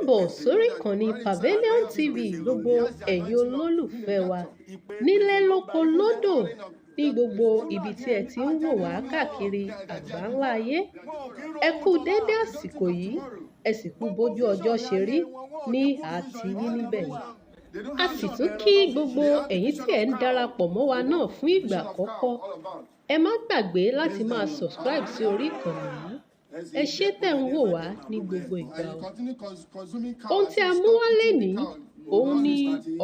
Káàbọ̀ sórí ìkànnì Pavilion TV. Gbogbo ẹ̀yin olólùfẹ́ wa nílé, lóko, lódò, ní gbogbo ibi tí ẹ ti ń wò wá káàkiri àgbáńlá ayé, ẹ kú déédé àsìkò yìí, ẹ sì kú bójú ọjọ́ ṣe rí ní àti yín níbẹ̀ yẹn. A sì tún kí gbogbo ẹ̀yin tí ẹ̀ ń darapọ̀ mọ́ wa náà fún ìgbà àkọ́kọ́. Ẹ má gbàgbé láti máa subscribe sí orí ìkànnì yìí. Ẹ ṣé tẹ̀ ń wò wá ní gbogbo ìgbà o. Ohun tí a mú wá lénìí, òun ni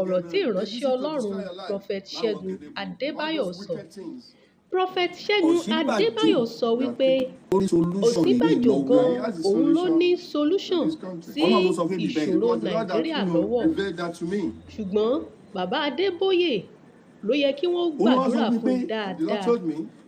ọ̀rọ̀ tí ìránṣẹ́ Ọlọ́run Prophet Ṣẹ́gun Adébáyọ̀ sọ. Prophet Ṣẹ́gun Adébáyọ̀ sọ wípé Ọ̀ṣínbàjò gan òun ló ní solution sí ìṣòro Nàìjíríà lọ́wọ́, ṣùgbọ́n bàbá Adébóyè ló yẹ kí wọ́n gbàdúrà fún dáadáa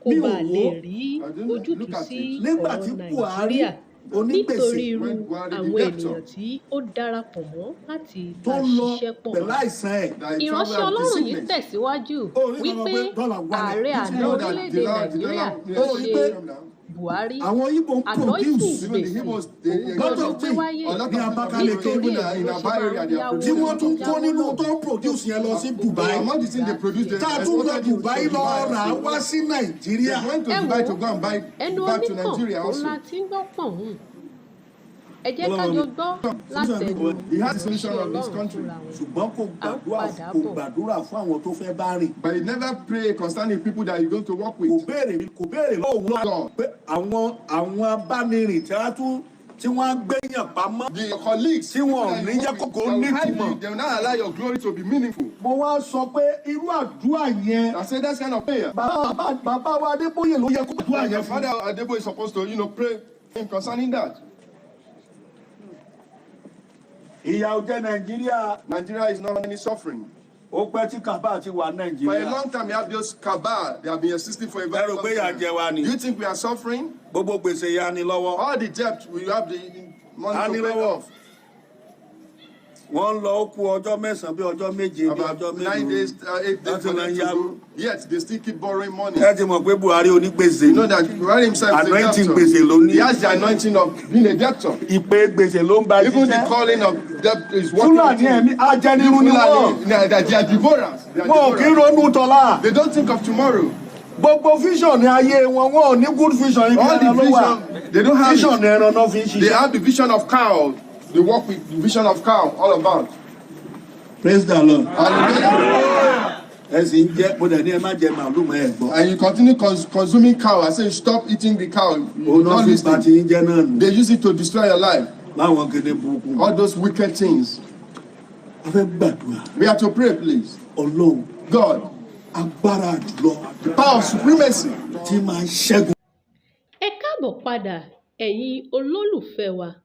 kó bàa lè rí ojútùú sí Nígbà ọ̀rọ̀ tí Buhari Nàìjíríà onígbèsè nítorí irú àwọn ènìyàn tí ó darapọ̀ mọ́ láti tó bá ń lọ ṣiṣẹ́ pọ̀. pẹ̀lú àìsàn ẹ̀. Ìránṣẹ́ Ọlọ́run yìí tẹ̀síwájú Ó rí kan wípé pé dọ́là wálẹ̀. ààrẹ àná orílẹ̀-èdè Nàìjíríà tó Ó rí ṣe pé Buhari, àwọn Igbo ń anointing produce gbèsè òun gan ló gbé wáyé, ní Abakaliki nítorí ẹ̀ ló ṣe máa ń yáwó tí wọ́n tún kó yáwó nínú náà tó ń produce yẹn lọ sí Dubai, tá a tún lọ Dubai lọ rà á wá sí Nàìjíríà. Ẹ wo, ẹnu oníkàn òun la ti ń gbọ́ pọ̀n. Ẹ jẹ́ ká jọ gbọ́ látẹnu ìránṣẹ́ Ọlọ́run fúnra wọn. Ṣùgbọ́n kò À ń gbàdúrà padà kò bọ̀. gbàdúrà fún àwọn tó fẹ́ bá rìn. But he never pray concerning people that you're going to work Kò with. béèrè, kò béèrè lọ́wọ́ òun náà pé àwọn abánirìn tí wọ́n tún tí wọ́n á gbéyàn pamọ́ The colleagues tí wọn ò ní jẹ́ kókó nítumọ̀. They will not allow your glory to be meaningful. Mo wá sọ pé irú àdúrà yẹn, I say that kind of prayer. bàbá wa Adébóyè ló yẹ kó gbàdúrà Your yẹn fún. father Adeboye is supposed to pray concerning that. Ìyà ò jẹ Nàìjíríà. Nigeria is not any suffering. Ó pẹ́ tí cabal ti wà For a Nàìjíríà. long time, you have those cabal. They have been existing for a very Ẹ rò long pé ìyà time. jẹ wá ni. Do you think we are suffering? Gbogbo gbèsè ya ni lọ́wọ́. All the debt, we have the money A ní to pay lọ́wọ́. off. Wọ́n ń lọ, ó kú ọjọ́ 9 bí ọjọ́ 7 bí ọjọ́ About 9 mélòó. days, 8 days Láti for lọ them to yá. go. Yet they still keep borrowing money. Ẹ ti mọ̀ pé Buhari onígbèsè. You know that Buhari himself is a Anointing debtor. gbèsè ló ní. He has the anointing of being a debtor. Ìpè gbèsè ló ń bá Even the ṣiṣẹ́. calling of debt is working Fúlàní with him. ẹ̀mí ajẹnirun ni wọ́n. Fulani, they are devourers. They are Wọn ò kí ń devourers. ronú tọ́lá. They don't think of tomorrow. Gbogbo vision ní ayé wọn, wọn ò ní good vision, ibi All the ẹran ló wà. vision, they don't have Vision it. ní ẹran náà fi ń They ṣiṣẹ́. have the vision of cow. They work with the vision of cow all about. Praise the Lord. Hallelujah. Ẹ sì ń jẹ́, mo dẹ̀ ní ẹ má jẹ màálù mọ́, ẹ gbọ́. And you continue consuming cow. I say stop eating the cow. You Òun náà don't fi listen. ba ti ń jẹ́ náà nù. They use it to destroy your life. Láwọn kéde burúkú. All those wicked things. A fẹ́ gbàdúrà. We have to pray, please. Ọlọ́run, God, agbára jùlọ the power of supremacy. tí máa ń ṣẹ́gun. Ẹ káàbọ̀ padà, ẹ̀yin olólùfẹ́ wa.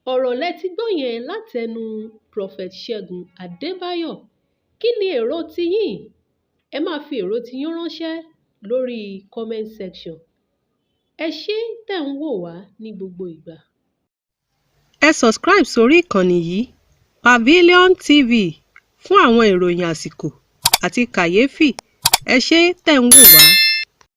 Ọ̀rọ̀ lẹ ti gbọ́ yẹn látẹnu Prophet Ṣẹ́gun Adébáyọ̀. Kí ni èrò tiyín? Ẹ máa fi èrò tiyín ránṣẹ́ lórí comment section. Ẹ ṣé tẹ̀ ń wò wá ní gbogbo ìgbà. Ẹ subscribe sórí ìkànnì yìí, Pavilion TV, fún àwọn ìròyìn àsìkò àti kàyéfì. Ẹ ṣé tẹ̀ ń wò wá.